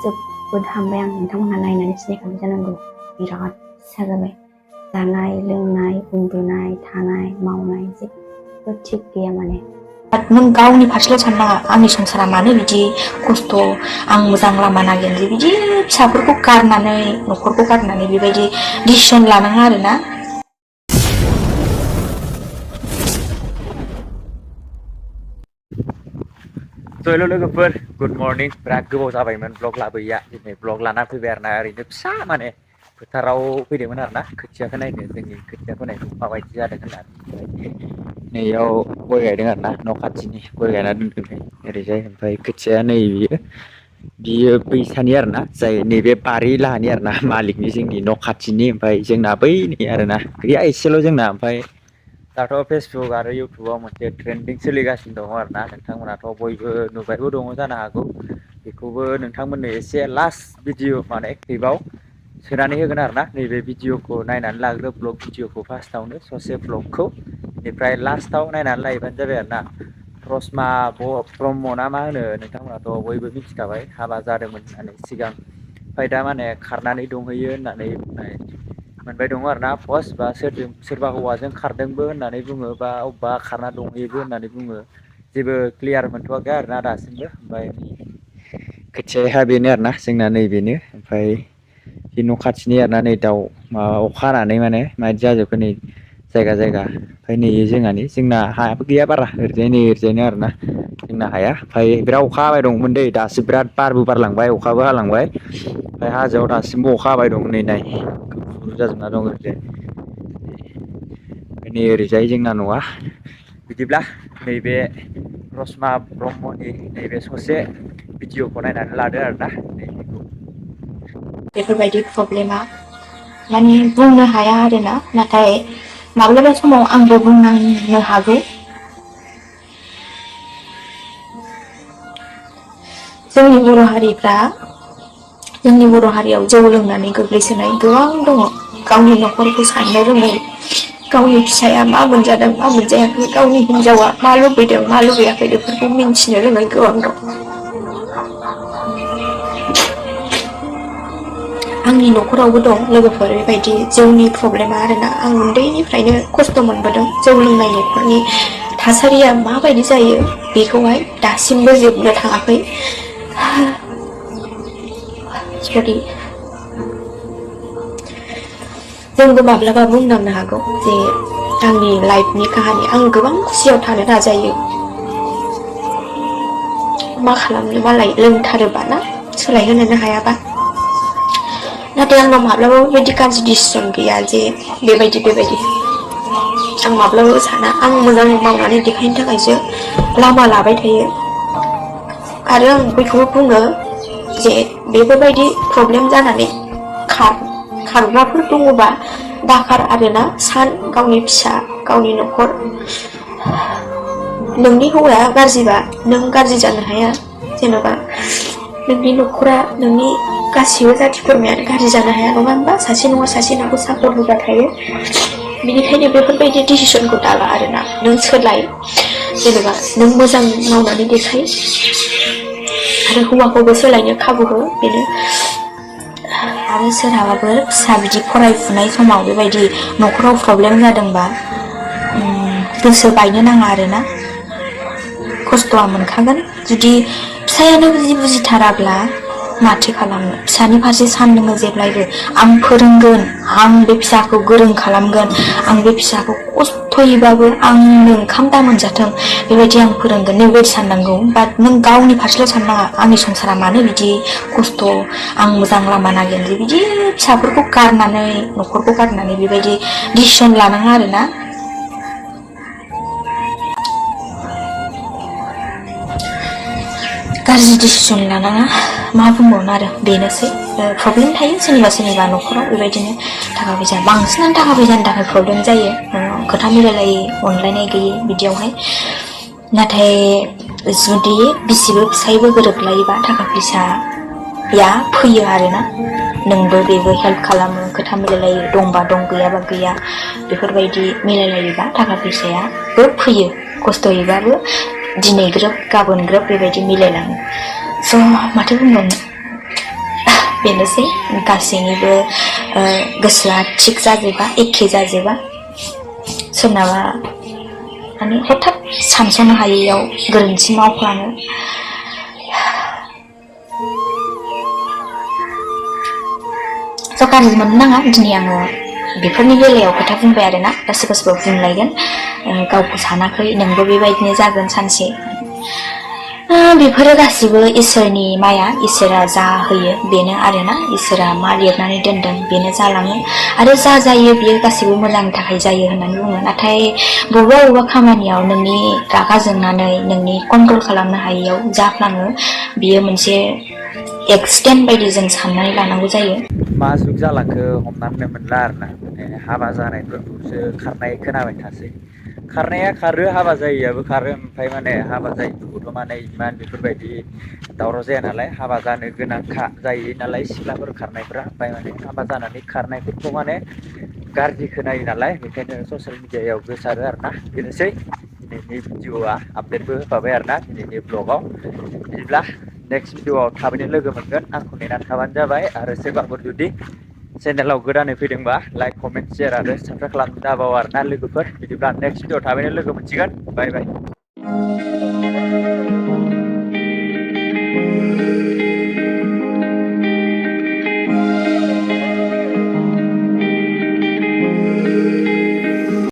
जोबोद हामबाय आं नोंथांमोनहा नायनानै सिनायखानाय जानांगौ बिराद फिसा जाबाय जानाय लोंनाय उन्दुनाय थानाय मावनाय जेबो थिग गैया माने नों गावनि फारसेल' साननाङा आंनि संसारा मानो बिदि खस्थ' आं मोजां लामा नागिरनोसै बिदि फिसाफोरखौ गारनानै न'खरखौ गारनानै बेबायदि डिसिसन लानाङा आरोना हेल' लोगोफोर गुड मर्निं बिराद गोबाव जाबायमोन ब्लग लाबोयैया दिनै ब्लग लाना फैबाय आरोना ओरैनो फिसा माने फोथाराव फैदोंमोन आरोना खोथियाखौ नायनो जोंनि खोथिया फोनायखौ माबायदि जादों होननानै नैयाव गय गायदों आरोना न' खाथिनि गय गायना दोनदों ओरैजाय ओमफ्राय खोथिया नै बियो बैसानि आरोना जाय नैबे बारि लाहानि आरोना मालिकनि जोंनि न' खाथिनि ओमफ्राय जोंना बैनि आरोना गैया एसेल' जोंना ओमफ्राय दाथ' फेसबुक आरो इउटुबाव मोनसे ट्रेन्डिं सोलिगासिनो दङ आरोना नोंथांमोनाथ' बयबो नुबायबो दङ जानो हागौ बेखौबो नोंथांमोननो एसे लास्ट भिडिअ माने क्लिपाव सोनानै होगोन आरोना नैबे भिडिअखौ नायनानै लाग्रो ब्लग भिडिअखौ फार्स्टआवनो ससे ब्लगखौ बेनिफ्राय लास्टाव नायनानै लायोबानो जाबाय आरोना रसमा ब्रह्म ना मा होनो नोंथांमोनाथ' बयबो मिथिखाबाय हाबा जादोंमोन होननानै सिगां ओमफ्राय दा माने खारनानै दंहैयो होननानै बुंनाय मोनबाय दङ आरोना पस्ट बा सोरबा हौवाजों खारदोंबो होननानै बुङो बा अबेबा खारना दंहैयोबो होननानै बुङो जेबो क्लियार मोनथ'वाखै आरोना दासिमबो ओमफ्राय खोथियाहा बेनो आरोना जोंना नैबेनो ओमफ्राय बे न' खाथिनि आरोना नै दाउ माबा अखा हानानै माने माबायदि जाजोबखो नै जायगा जायगा ओमफ्राय नै जोंना हायाबो गैया बारा ओरैजाय नै ओरैजायनो आरोना जोंना हाया ओमफ्राय बिराद अखा हाबाय दंमोन दै दासो बिराद बारबो बारलांबाय अखाबो हालांबाय ओमफ्राय हाजोआव दासिमबो अखा हाबाय दं नै गुफुर जाजोबना दं ओरैजाय नै ओरैजाय जोंना न'आ बिदिब्ला नैबे रसमा ब्रह्मनि नैबे ससे भिडिअखौ नायनानै लादो आरोना बेफोरबायदि प्रब्लेमा माने बुंनो हाया आरोना नाथाय माब्लाबा समाव आंबो बुंनांनो हागौ जोंनि बर' हारियाव जौ लोंनानै गोग्लैसोनाय गोबां दङ गावनि न'खरखौ साननो रोङै गावनि फिसाया मा मोनजादों मा मोनजायाखै गावनि हिनजावा मा लुबैदों मा लुबैयाखै बेफोरखौ मिन्थिनो रोङै गोबां दं आंनि न'खरावबो दं लोगोफोर बेबायदि जौनि प्रब्लेमा आरोना आं उन्दैनिफ्रायनो खस्थ' मोनबोदों जौ लोंनाय न'खरनि थासारिया माबायदि जायो बेखौहाय दासिमबो जोबनो थाङाखै सरि जोंबो माब्लाबा बुंनांनो हागौ जे आंनि लाइफनि काहानि आं गोबां खुसियाव थानो नाजायो मा खालामनो मालाय लोंथारोबा ना सोलायहोनोनो हायाबा नाथाय आंनाव माब्लाबाबो बेबायदि गाज्रि डिसिसन गैया जे बेबायदि आं माब्लाबाबो साना आं मोजां मावनानै देखायनो थाखायसो लामा लाबाय थायो आरो आं बयखौबो बुङो जे बेफोरबायदि प्रब्लेम जानानै खारग्राफोर दङबा दाखार आरोना सान गावनि फिसा गावनि न'खर नोंनि हौवाया गाज्रिबा नों गाज्रि जानो हाया जेन'बा नोंनि न'खरा नोंनि गासिबो जाथि खुरमायानो गाज्रि जानो हाया नङा होनबा सासे नङा सासे नोंखौ सापर्ट होग्रा थायो बेनिखायनो बेफोरबायदि डिसिसनखौ दाला आरोना नों सोलाय जेनेबा नों मोजां मावनानै देखाय आरो हौवाखौबो सोलायनो खाबु हो बेनो आरो सोरहाबाफोर फिसा बिदि फरायफुनाय समाव बेबायदि न'खराव प्रब्लेम जादोंबा गोसो बायनो नाङा आरोना खस्थ'आ मोनखागोन जुदि फिसायानो जुदि बुजिथाराब्ला माथो खालामनो फिसानि फारसे सान नोङो जेब्लायबो आं फोरोंगोन आं बे फिसाखौ गोरों खालामगोन आं बे फिसाखौ खस्थ'यैबाबो आंनो ओंखाम दा मोनजाथों बेबायदि आं फोरोंगोन बेबायदि साननांगौ बाट नों गावनि फारसेल' साननाङा आंनि संसारा मानो बिदि खस्थ' आं मोजां लामा नागिरनोसै बिदि फिसाफोरखौ गारनानै न'खरखौ गारनानै बेबायदि डिसिसन लानाङा आरोना गाज्रि डिसिसन लानाङा मा बुंबावनो आरो बेनोसै प्रब्लेम थायो सोरनिबा न'खराव बेबायदिनो थाखा फैसा बांसिनानो थाखा फैसानि थाखाय प्रब्लेम जायो खोथा मिलायलायै अनलायनाय गैयै बिदियावहाय नाथाय जुदि बिसिबो फिसायबो गोरोबलायोबा थाखा फैसाया फैयो आरोना नोंबो बेबो हेल्प खालामो खोथा मिलायलायो दंबा दं गैयाबा गैया बेफोरबायदि मिलायलायोबा थाखा फैसायाबो फैयो खस्थ'यैबाबो दिनै ग्रोब गाबोन ग्रोब बेबायदि मिलायलाङो स' माथो बुंबावनो बेनोसै गासैनिबो गोसोआ थिग जाजोबा एखे जाजोबा सोरनाबा माने हठाৎ सानस'नो हायैयाव गोरोन्थि मावफ्लाङो गाज्रि मोननो नाङा दिनै आङो बेफोरनि बेलायाव खोथा बुंबाय आरोना सोरबा सोरबा बुंलायगोन गावखौ सानाखै नोंबो बेबायदिनो जागोन सानसे बेफोरो गासिबो इसोरनि माया इसोरा जा होयो बेनो आरोना इसोरा मा लिरनानै दोनदों बेनो जालाङो आरो जा जायो बियो गासिबो मोजांनि थाखाय जायो होननानै बुङो नाथाय बबेबा खामानियाव नोंनि रागा जोंनानै नोंनि कन्ट्रल खालामनो हायैयाव जाफ्लाङो बियो मोनसे एक्सिडेन्ट बायदि जों साननानै लानांगौ जायो मा जुग जालांखो हमनानै मोनला आरोना हाबा जानायफोरखौसो खारनाय खोनाबाय थासै खारनाया खारो हाबा जायियाबो खारो ओमफ्राय माने हाबा जायिफोरखौथ' माने इमान बेफोरबायदि दावराव जाया नालाय हाबा जानो गोनांखा जायो नालाय सिख्लाफोर खारनायफ्रा ओमफ्राय माने हाबा जानानै खारनायफोरखौ माने गाज्रि खोनायो नालाय बेखायनो ससियेल मिडियायाव गोसारो आरोना बेनोसै दिनैनि भिडिअआ आपडेटबो होखाबाय आरोना दिनैनि ब्लगाव बिदिब्ला नेक्स्ट भिडिअआव थाबैनो लोगो मोनगोन आंखौ नेनानै थाबानो जाबाय आरो सोरबाफोर जुदि चेनेलाव गोदानै फैदोंबा लाइक कमेन्ट शेयार आरो साबसक्राइब खालामनो दाबाव आरोना लोगोफोर बिदिब्ला नेक्स्ट भिडिअआव थाबैनो लोगो मोनसिगोन बाय बाय